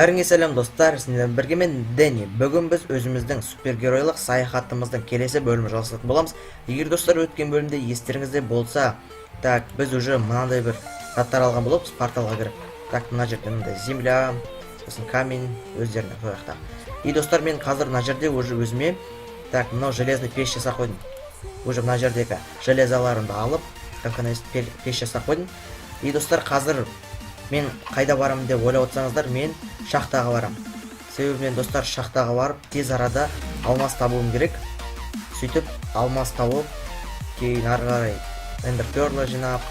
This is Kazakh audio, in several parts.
Бәріңе сәлем, достар! Сіздермен бірге мен, Дэнни. Бүгін біз өзіміздің супергеройлық саяхатымыздың келесі бөлімін жалғастыратын боламыз. Егер, достар, өткен бөлімде естеріңізде болса, так, біз уже мынандай бір заттар алған болыппыз порталға кіріп. Так, мына жерде мындай земля, сосын камень өздерінің сол жақта. И, достар, мен қазір мына жерде уже өзіме, так, мынау железный пеш жасап қойдым. Уже мына жердегі железаларымды алып, как пеш жасап қойдым. И, достар, қазір мен қайда барамын деп ойлап отырсаңыздар, мен шахтаға барамын. Себебі мен, достар, шахтаға барып, тез арада алмаз табуым керек. Сөйтіп алмаз тауып, кейін ары қарай эндер перла жинап,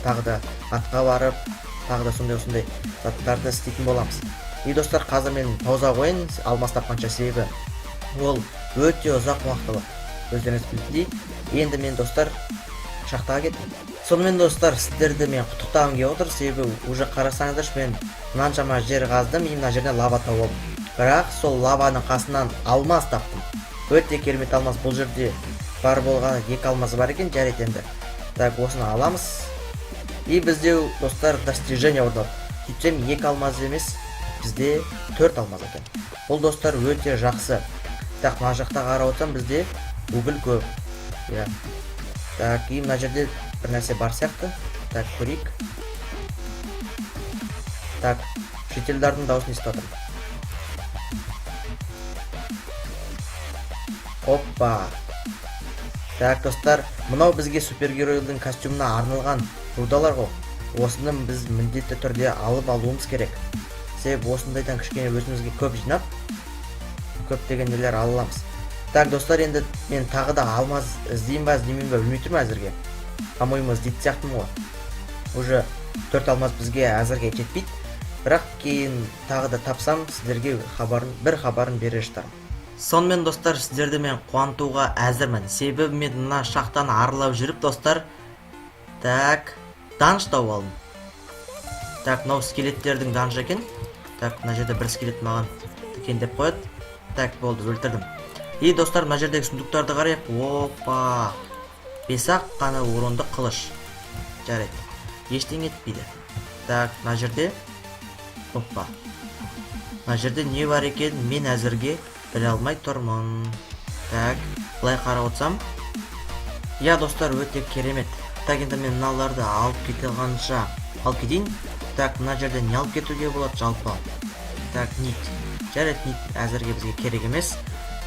тағы да атқа барып, тағы да сондай осындай заттарды істейтін боламыз. И, достар, қазір мен пауза қояйын алмаз тапқанша, себебі ол өте ұзақ уақыт алады, өздеріңіз білетіндей. Енді мен, достар, шахтаға кеттім. Сонымен, достар, сіздерді мен құттықтағым келіп отыр, себебі уже қарасаңыздаршы, мен мынаншама жер қаздым и мына жерден лава тауып алдым. Бірақ сол лаваның қасынан алмаз таптым, өте керемет алмаз. Бұл жерде бар болғаны екі алмаз бар екен. Жарайды енді, так, осыны аламыз. И бізде, достар, достижение орындалды. Сөйтсем, екі алмаз емес, бізде төрт алмаз екен. Бұл, достар, өте жақсы. Так, мына жақта қарап отырсам, бізде уголь көп, иә. Так, и мына жерде бір нәрсе бар сияқты. Так, көрейік. Так, жительдардың дауысын естіп жатырмын. Опа! Так, достар, мынау бізге супергеройдың костюмына арналған рудалар ғой. Осыны біз міндетті түрде алып алуымыз керек, себебі осындайдан кішкене өзімізге көп жинап, көптеген нелер ала аламыз. Так, достар, енді мен тағы да алмаз іздеймін ба, іздемеймін ба, білмей тұрмын әзірге. По-моему, іздейтін сияқтымын ғой. Уже төрт алмаз бізге әзірге жетпейді, бірақ кейін тағы да тапсам, сіздерге хабарын, бір хабарын бере жатармын. Сонымен, достар, сіздерді мен қуантуға әзірмін, себебі мен мына шахтаны аралап жүріп, достар, так, данж тауып алдым. Так, мынау скелеттердің данжы екен. Так, мына жерде бір скелет маған тікендеп қояды. Так, болды, өлтірдім. И, достар, мына жердегі сундуктарды қарайық. Опа, бес-ақ қана урондық қылыш. Жарайды, ештеңе етпейді. Так, мына жерде, опа, мына жерде не бар екенін мен әзірге біле алмай тұрмын. Так, былай қарап отырсам, иә, достар, өте керемет. Так, енді мен мыналарды алып кете алғанша алып кетейін. Так, мына жерде не алып кетуге болады жалпы? Так, нить. Жарайды, нить әзірге бізге керек емес.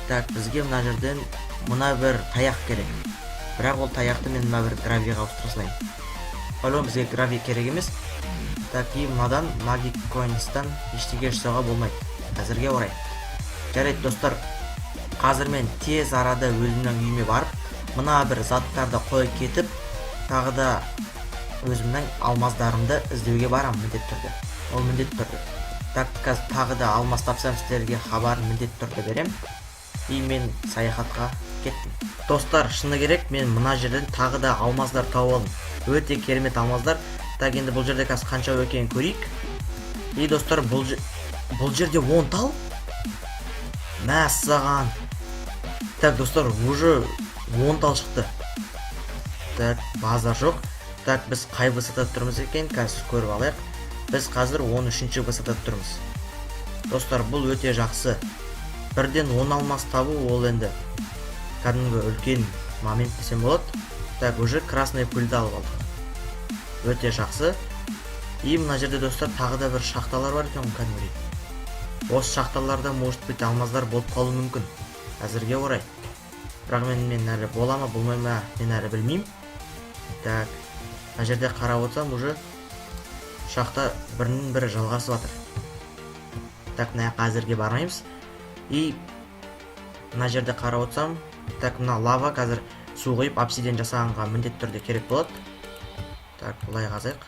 Так, бізге мына жерден мына бір таяқ керек, бірақ ол таяқты мен мына бір гравийға ауыстыра салайын. По-любому бізге гравий керек емес. Так, и мынадан, magic coins'тан ештеңе жасауға болмайды әзірге орай. Жарайды, достар, қазір мен тез арада өзімнің үйіме барып, мына бір заттарды қойып кетіп, тағы да өзімнің алмаздарымды іздеуге барамын міндетті түрде, ол міндетті түрде. Так, қазір тағы да алмаз тапсам, сіздерге хабарын міндетті түрде беремін. И мен саяхатқа кеттім. Достар, шыны керек, мен мына жерден тағы да алмаздар тауып алдым, өте керемет алмаздар. Так, енді бұл жерде қазір қанша екенін көрейік. И, достар, бұл жерде 10 тал. Мәссаған! Так, достар, уже 10 тал шықты. Так, базар жоқ. Так, біз қай высотада тұрмыз екен, қазір көріп алайық. Біз қазір 13 высотада тұрмыз. Достар, бұл өте жақсы. Бірден 10 алмаз табу ол енді кәдімгі үлкен момент десем болады. Так, уже красный пыльді алып алдық, өте жақсы. И мына жерде, достар, тағы да бір шахталар бар екен ғой кәдімгідей. Осы шахталарда, может быть, алмаздар болып қалуы мүмкін әзірге орай, бірақ мен әлі бола ма, болмай ма, мен әлі білмеймін. Так, мына жерде қарап отырсам, уже шахта бірінің бірі жалғасып жатыр. Так, мына жаққа әзірге бармаймыз. И мына жерде қарап отырсам, так, мына лава қазір су құйып, обсидиан жасағанға міндетті түрде керек болады. Так, былай қазайық.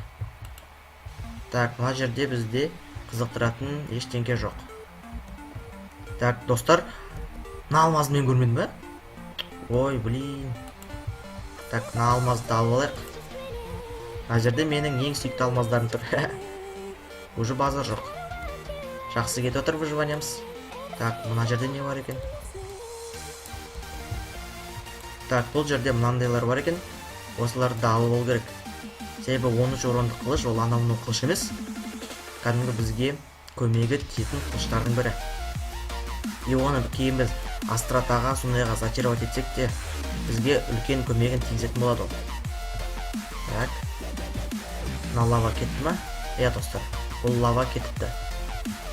Так, мына жерде бізде қызықтыратын ештеңке жоқ. Так, достар, мына алмазды мен көрмедім ба? Ой, блин! Так, мына алмазды алып алайық. Мына жерде менің ең сүйікті алмаздарым тұр. Уже базар жоқ, жақсы кетіп жатыр выживаниямыз. Так, мына жерде не бар екен? Так, бұл жерде мынандайлар бар екен. Осыларды да алып алу керек, себебі 13 урондық қылыш ол анау мынау қылыш емес, кәдімгі бізге Көмегі тиетін қылыштардың бірі. И оны кейін біз остротаға, сондайға зачаровать етсек те, бізге үлкен көмегін тигізетін болады ол. Так, мына лава кетті ма? Иә, достар, бұл лава кетіпті.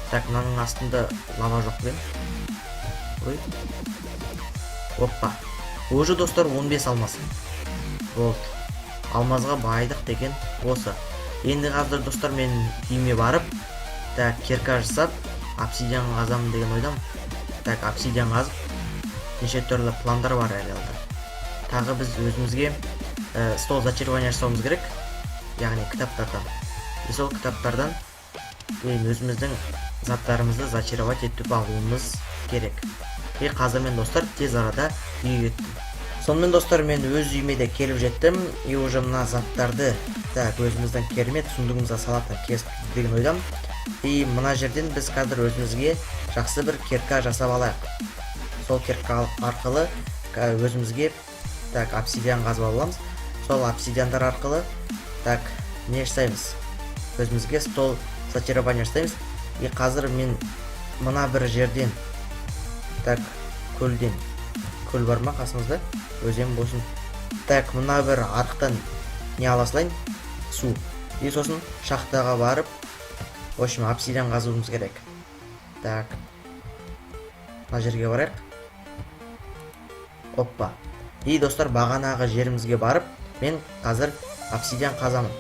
Так, мынаның астында лава жоқ екен. Ой, опа, уже, достар, 15 алмаз болды. Алмазға байдық деген осы. Енді қазір, достар, мен үйіме барып, так, кирка жасап, обсидиан қазамын деген ойдамын. Так, обсидиан қазып, неше түрлі пландар бар әлі алда. Тағы біз өзімізге стол зачарования жасауымыз керек, яғни кітаптардан. И сол кітаптардан кейін өзіміздің заттарымызды зачаровать етіп алуымыз керек. И қазір мен, достар, тез арада үйге кеттім. Сонымен, достар, мен өз үйіме де келіп жеттім. И уже мына заттарды, так, өзіміздің керемет сундугымызға салатын кез деген ойдамын. И мына жерден біз қазір өзімізге жақсы бір кирка жасап алайық. Сол кирка арқылы өзімізге, так, обсидиан қазып аламыз. Сол обсидиандар арқылы, так, не жасаймыз? Өзімізге стол зачарования жасаймыз. И қазір мен мына бір жерден, так, көлден, көл бар ма қасымызда, өзен болсын, так, мына бір арықтан не ала салайын, су. И сосын шахтаға барып, в общем, обсидиан қазуымыз керек. Так, мына жерге барайық. Оппа! И, достар, бағанағы жерімізге барып, мен қазір обсидиан қазамын.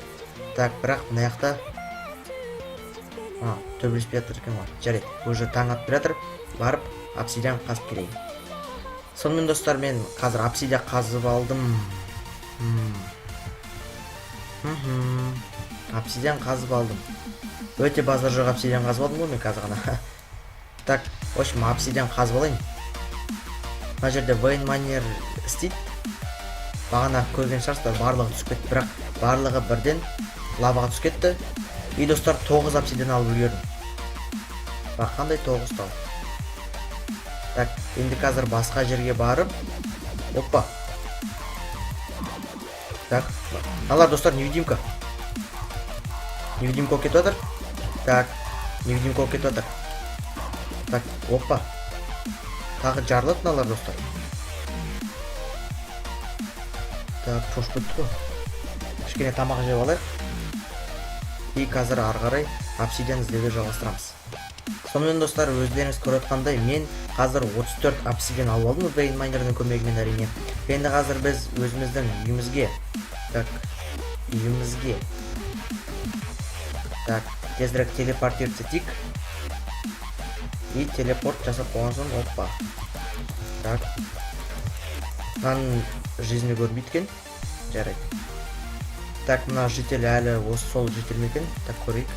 Так, бірақ мына жақта төбелеспей жатыр екен ғой. Жарайды, уже таң атып келе жатыр, барып обсидиан қазып келейін. Сонымен, достар, мен қазір обсидиан қазып алдым. Обсидиан қазып алдым. Өте базар жоқ, обсидиан қазып алдым ғой мен қазір ғана. Так, в общем, обсидиан қазып алайын. Мына жерде вейн майнер істейді. Бағана көрген шығарсыздар, барлығы түсіп кетті, бірақ барлығы бірден лаваға түсіп кетті. И, достар, тоғыз обсидиан алып үлгердім. Бірақ қандай тоғыз тал! Так, енді қазір басқа жерге барып, опа, так, мыналар, достар, невидимка, невидимка болып кетіп жатыр. Так, невидимка болып кетіп жатыр. Так, опа, тағы жарылады мыналар, достар. Так, шошып кеттік қой. Кішкене тамақ жеп алайық. И қазір ары қарай обсидиан іздеуді жалғастырамыз. Сонымен, достар, өздеріңіз көріп отқандай, мен қазір 34 обсидиан алып алдым вейн майнердің көмегімен, әрине. Енді қазір біз өзіміздің үйімізге, так, үйімізге, так, тезірек телепортироваться етейік. И телепорт жасап болған соң, опа, так, мынаның жизни көрінбейді екен. Жарайды. Так, мына житель әлі осы сол житель ме екен? Так, көрейік.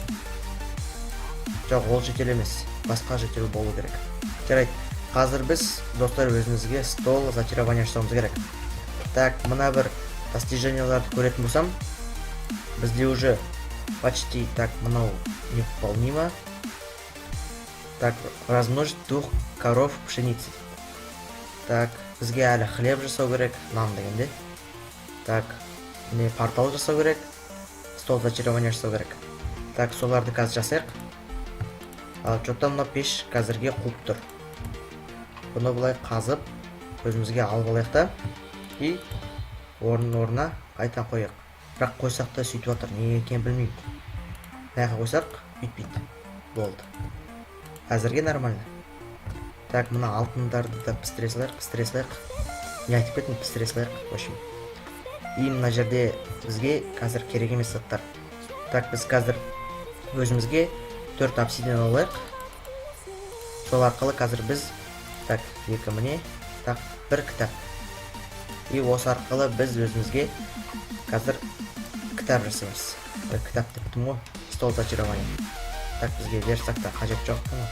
Жоқ, ол житель емес, басқа житель болу керек. Жарайды, қазір біз, достар, өзімізге стол зачарования жасауымыз керек. Так, мына бір достиженияларды көретін болсам, бізде уже почти, так, мынау невыполнимо. Так, размножить двух коров пшеницы. Так, бізге әлі хлеб жасау керек, нан дегенде. Так, не, портал жасау керек, стол зачарования жасау керек. Так, соларды қазір жасайық. Ал че то мына пеш қазірге қуып тұр. Бұны былай қазып, өзімізге алып алайық та, и орын орнына қайта қояйық. Бірақ қойсақ та, сөйтіп жатыр, неге екенін білмеймін. Мына жаққа қойсақ, өйтпейді. Болды, әзірге нормально. Так, мына алтындарды да пістіре салайық, пістіре салайық. Не айтып кеттім, пістіре салайық, в общем. И мына жерде бізге қазір керек емес заттар. Так, біз қазір өзімізге төрт обсидиан алайық. Сол арқылы қазір біз, так, екі, міне, так, бір кітап. И осы арқылы біз өзімізге қазір кітап жасаймыз. Ой, кітап дептім ғой, стол зачарования. Так, бізге верстак та қажет жоқ екен ғой.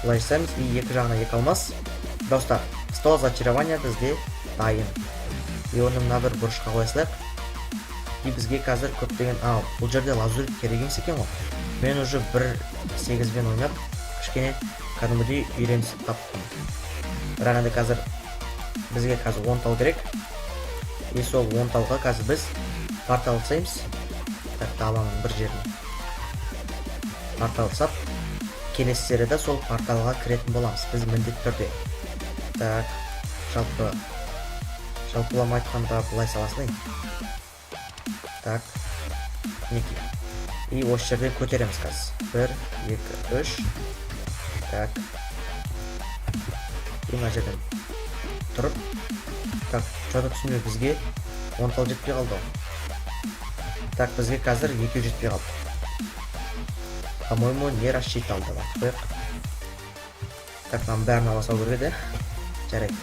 Былай жасаймыз. И екі жағына екі алмас. Достар, стол зачарования бізде дайын. И оны мына бір бұрышқа қоя салайық. И бізге қазір көптеген, а, бұл жерде лазурит керек емес екен ғой. Мен уже бір сегізбен ойнап, кішкене кәдімгідей үйренісіп қаппын. Бірақ енді қазір бізге қазір 10 тал керек. И сол 10 талға қазір біз портал жасаймыз. Так, даланың бір жеріне. Портал жасап, келесі серияда сол порталға кіретін боламыз біз міндетті түрде. Так, жалпылама айтқанда, былай сала салайын. Так, мінекей, и осы жерден көтереміз қазір. Бір, екі, үш. Так, и мына жерден тұрып. Так, что-то түсінбей, бізге 10 тал жетпей қалды ғой. Так, бізге қазір екеу жетпей қалды, по-моему. Не рассчитал деп айтып қояйық. Так, мынаның бәрін ала салу керек еді. Жарайды,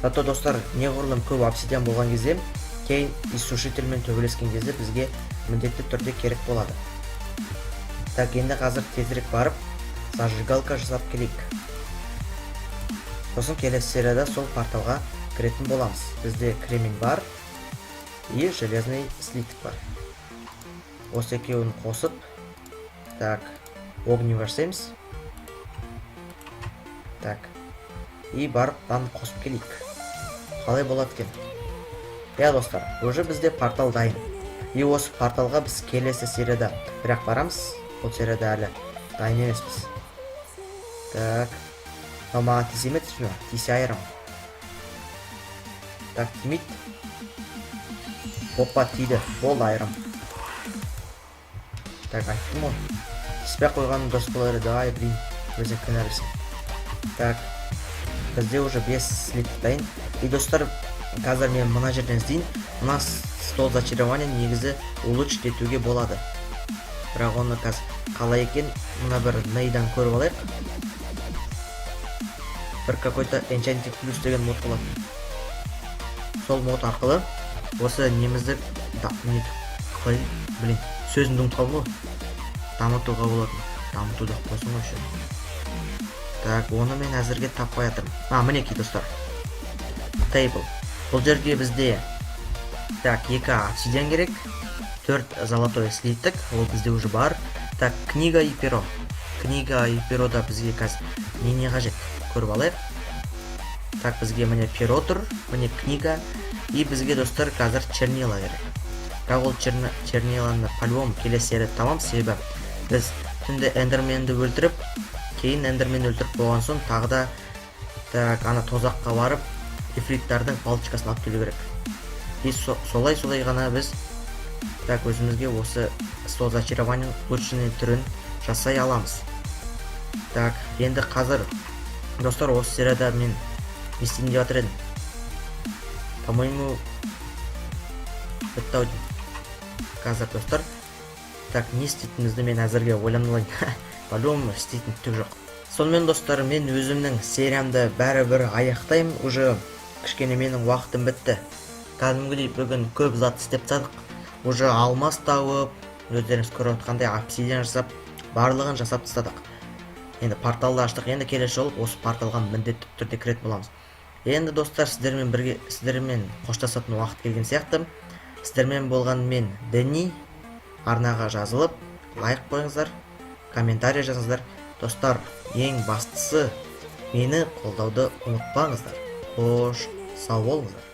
зато, достар, неғұрлым көп обсидиан болған кезде, кейін иссушительмен төбелескен кезде бізге міндетті түрде керек болады. Так, енді қазір тезірек барып зажигалка жасап келейік. Сосын келесі серияда сол порталға кіретін боламыз. Бізде кремень бар и железный слиток бар. Осы екеуін қосып, так, огниво жасаймыз. Так, и барып мынаны қосып келейік, қалай болады екен. Иә, достар, уже бізде портал дайын. И осы порталға біз келесі серияда бірақ барамыз, бұл серияда әлі дайын емеспіз. Так, мынау маған тисе ме, тисе ме? Тисе, айырамын. Так, тимейді. Опа, тиді. Болды, айырамын. Так, айттым ғой, тиіспей ақ қойғаным дұрыс болар еді. Ай, блин, өзің кінәлісің. Так, бізде уже бес слиток дайын. И, достар, қазір мен мына жерден іздейін. Мына стол зачарования негізі улучшить етуге болады, бірақ оны қазір қалай екен, мына бір нейдан көріп алайық. Бір какой-то enchanting плюс деген мод болатын. Сол мод арқылы осы немізді не, қалай, блин, сөзімді ұмытып қалдым ғой, дамытуға болатын. Дамыту деп қойсын ғой еще. Так, оны мен әзірге таппай жатырмын. А, мінекей, достар, table. Бұл жерге бізде, так, екі обсидиан керек, төрт золотой слиток, ол бізде уже бар. Так, книга и перо. Книга и перода бізге қазір не не қажет, көріп алайық. Так, бізге, міне, перо тұр, міне, книга. И бізге, достар, қазір чернила керек. Бірақ ол черниланы по-любому келесі серияда табамыз, себебі біз түнде эндерменді өлтіріп, кейін эндермен өлтіріп болған соң, тағы да, так, ана тозаққа барып, ифриттардың палочкасын алып келу керек. И солай солай ғана біз, так, өзімізге осы стол зачарования улучшенный түрін жасай аламыз. Так, енді қазір, достар, осы серияда мен не істеймін деп жатыр едім? По-моему, бітті ау деймін. Қазір, достар, так, не істейтінімізді мен әзірге ойланып алайын. По-любому істейтін түк жоқ. Сонымен, достар, мен өзімнің сериямды бәрібір аяқтаймын. Уже кішкене менің уақытым бітті. Кәдімгідей бүгін көп зат істеп тастадық уже. Алмаз тауып, өздеріңіз көріп отқандай, обсидиан жасап, барлығын жасап тастадық. Енді порталды аштық. Енді келесі жолы осы порталға міндетті түрде кіретін боламыз. Енді, достар, сіздермен бірге, сіздермен қоштасатын уақыт келген сияқты. Сіздермен болған мен, Дэнни. Арнаға жазылып, лайк қойыңыздар, комментарий жазыңыздар. Достар, ең бастысы, мені қолдауды ұмытпаңыздар. Қош сау болыңыздар.